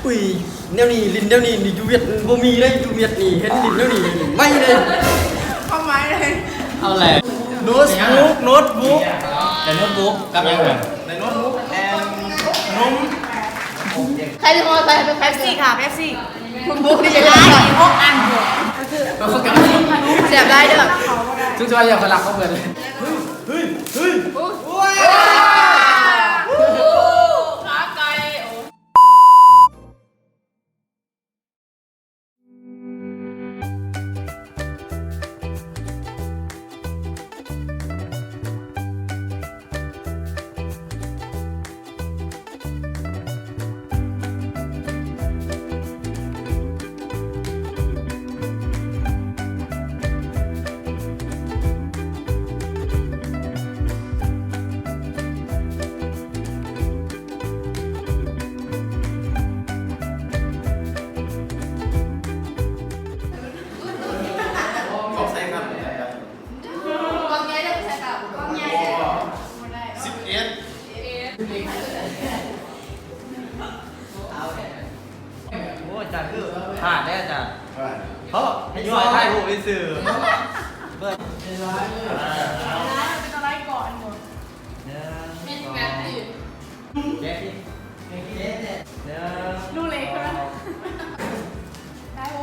ອຸ້ຍ ແນວນີ້ ຫຼິ້ນແນວນີ້ນີ້ ຢູ່ຫວຽດບໍ່ມີເດ້. ຢູ່ຫວຽດນີ້ເຫັນຫຼິ້ນແນວນີ້ໃໝ່ເດ້. ຄວາມໝາຍເລີຍ ເອົາແຫຼະ ໂນ້ດບຸກ ໂນ້ດບຸກ ແຕ່ໂນ້ດບຸກກັບຫຍັງນະ? ໃນໂນ້ດບຸກ ແອມ ນົມ. ໃຄທີ່ພໍໃສ່ເປັບຊີ ເປັບຊີ ຫົກອັນພຸ້ນ ແຊບຫຼາຍເດີ. ຈຸດທີ່ວ່າຢາກລັກເຂົາເບິດ. ເຮີ້ຍ ເຮີ້ຍ ເຮີ້ຍ ໂອ້ຍ ຂາໄກ່. ຂອບໃຈຄັບ ກ້ອງໃຫຍ່ເດີ ໃສ່ຕາກ້ອງໃຫຍ່ເດີ. ສິບເອັດ ໂອ້ຍ ອາຈານຄືພາດແລ້ວອາຈານ. ເພາະໃຫ້ຊ່ອຍຖ່າຍຮູບຊື່ໆ ເບິ່ງ ເປັນອະໄລກ່ອນ. ໜຶ່ງ ແກະ ແກະ ແກະ ໜຶ່ງ ໜູເລັກ ສອງ ໄດ້ໂອ້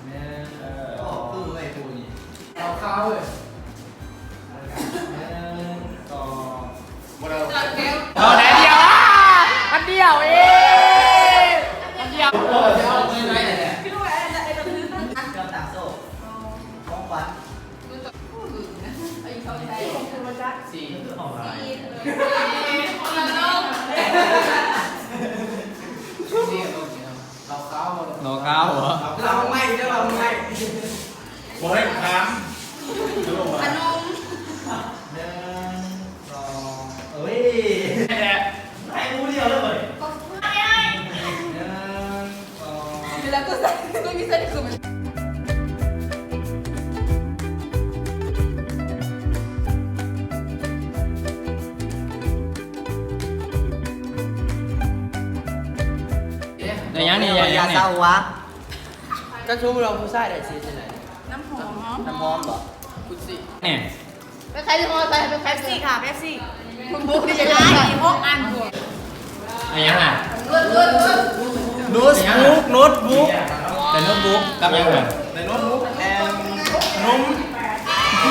ໜຶ່ງ ເອີ ອອກຕູ້ໄວ້ປູນີ້ ເອົາຂາວເວີຍ. ໜຶ່ງ ສອງ ບໍ່ໄດ້ ເອົາແດດດຽວ ອັນດຽວເອງ ອັນດຽວ. ເຄື່ອງຕາກໂສ້ ຂອງຂວັນ ສີ່ ຄົນລະໂລກ ເຫຼົ້າຂາວບໍ່? ເຫຼົ້າຂາວບໍ່? ເຫຼົ້າໃໝ່ເດີ ເຫຼົ້າໃໝ່ ບໍ່ໃຫ້ຖາມ ຂະໜົມ ໜຶ່ງ ສອງ ເອີຍ ໃຫ້ໝູ່ດຽວເລີຍເວີຍ ໜຶ່ງ ສອງ ໄດ້ຫຍັງນີ້ ຢາ ຢາ ຢາ ຢາ ຢາ ຊາຫົວ. ຄັນສົມມຸດວ່າຜູ້ຊາຍໄດ້ຊິເຮັດຈັ່ງໃດ? ນ້ຳຫອມ ນ້ຳຫອມບໍ່? ຄຸດຊິ ນີ້ ເປັບຊີ ຫົວໃສ່ເປັບຊີ ເປັບຊີ ຫົກອັນພຸ້ນ ອີຫຍັງນະ? ໂນ້ດບຸກ ໂນ້ດບຸກ ແຕ່ໂນ້ດບຸກກັບຫຍັງນະ? ໃນໂນ້ດບຸກ ແອມ ນົມ ເ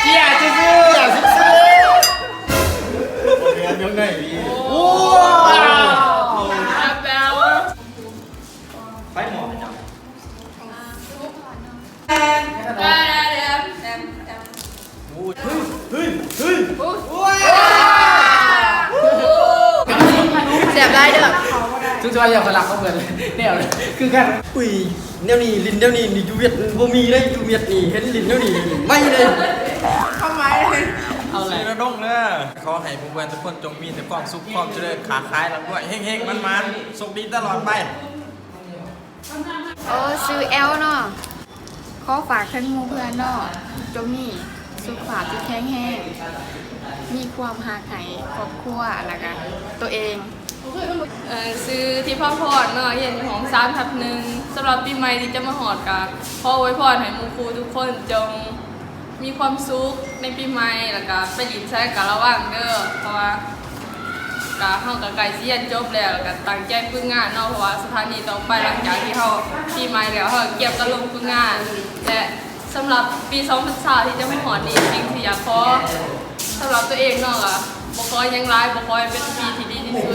ຈ້ຍຊື່ໆ ເຈົ້າຊື່ໆ ບໍ່ແມ່ນຈັ່ງໃດນີ້. ໂອ້ ໄຟໝໍ້ເຈົ້າ ໂອ້ຍ ເຮີ້ຍ ເຮີ້ຍ ເຮີ້ຍ ໂອ້ຍ ແຊບຫຼາຍເດີ. ຈຸດທີ່ວ່າຢາກລັກເຂົາເບິດແນວຄືກັນ. ອຸ້ຍ ແນວນີ້ ຫຼິ້ນແນວນີ້ນີ້ ຢູ່ຫວຽດບໍ່ມີເດ້. ຢູ່ຫວຽດນີ້ເຫັນຫຼິ້ນແນວນີ້ໃໝ່ເດ້. ຄວາມໝາຍ ເອົາແຫຼະ ນະດົງເດີ. ຂໍໃຫ້ພວກເພື່ອນທຸກຄົນຈົ່ງມີແຕ່ຄວາມສຸກຄວາມຈະເລີນ ຄ້າຂາຍລ່ຳລວຍ ເຮັງໆ ໝານໆ ໂຊກດີຕະຫຼອດໄປ. ໂອ້ ຊື່ແອວເນາະ. ຂໍຝາກເຖິງໝູ່ເພື່ອນເນາະ ຈົ່ງມີສຸຂະພາບທີ່ແຂງແຮງ ມີຄວາມຮັກໃຫ້ຄອບຄົວ ແລ້ວກະໂຕເອງ. ເອີ ຊື່ທິບພາພອນເນາະ ຮຽນຢູ່ຫ້ອງສາມທັບໜຶ່ງ. ສຳລັບປີໃໝ່ທີ່ຈະມາຮອດ ກະຂໍອວຍພອນໃຫ້ໝູ່ຄູ່ທຸກຄົນຈົ່ງ ມີຄວາມສຸກໃນປີໃໝ່ ແລ້ວກະໄປຫຼິ້ນໃສກະລະວັງເດີ ເພາະວ່າກະ ເຮົາກະໃກ້ຊິຮຽນຈົບແລ້ວ ແລ້ວກະຕັ້ງໃຈຝຶກງານເນາະ ເພາະວ່າສະຖານີຕໍ່ໄປຫຼັງຈາກທີ່ເຮົາປີໃໝ່ແລ້ວ ເຮົາກະກຽມກັນລົງຝຶກງານ. ແລະ ສຳລັບປີສອງພັນຊາວທີ່ຈະມາຮອດນີ້ ສິ່ງທີ່ຢາກຂໍສຳລັບຕົວເອງເນາະ ກະບໍ່ຂໍຫຍັງຫຼາຍ ບໍ່ຂໍໃຫ້ເປັນປີທີ່ດີທີ່ສຸດ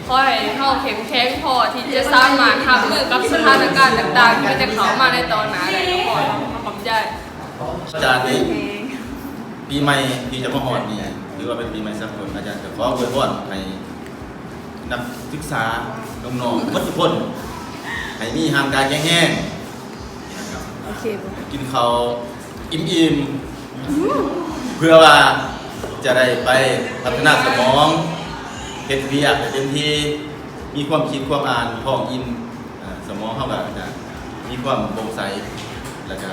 ຂໍໃຫ້ເຮົາເຂັ້ມແຂງພໍທີ່ຈະສາມາດຮັບມືກັບສະຖານະການຕ່າງໆ ທີ່ມັນຈະເຂົ້າມາໃນຕໍ່ໜ້າໄດ້. ຂໍຂອບໃຈ. ອາຈານນີ້ ປີໃໝ່ທີ່ຈະມາຮອດນີ້ ຖືວ່າເປັນປີໃໝ່ສາກົນ. ອາຈານກະຂໍອວຍພອນໃຫ້ນັກສຶກສານ້ອງໆເບິດທຸກຄົນ ໃຫ້ມີຮ່າງກາຍແຂງແຮງ ໂອເຄບໍ່? ກິນເຂົ້າອີ່ມໆ ເພື່ອວ່າຈະໄດ້ໄປພັດທະນາສະໝອງ ເຮັດວຽກໃຫ້ເຕັມທີ່ ມີຄວາມຄິດຄວາມອ່ານທ້ອງອີ່ມ ສະໝອງເຮົາກະຈະມີຄວາມໂປ່ງໃສ ແລ້ວກະ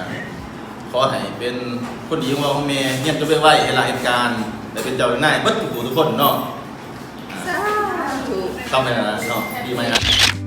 ຂໍໃຫ້ເປັນຄົນດີຂອງພໍ່ຂອງແມ່ ຮຽນຈົບໄວໆ ເຮັດລາເຮັດການ ໄດ້ເປັນເຈົ້າເປັນນາຍເບິດທຸກຜູ້ທຸກຄົນເນາະ. ສາ ເອົາໄປແລ້ວເນາະ ປີໃໝ່ລະ.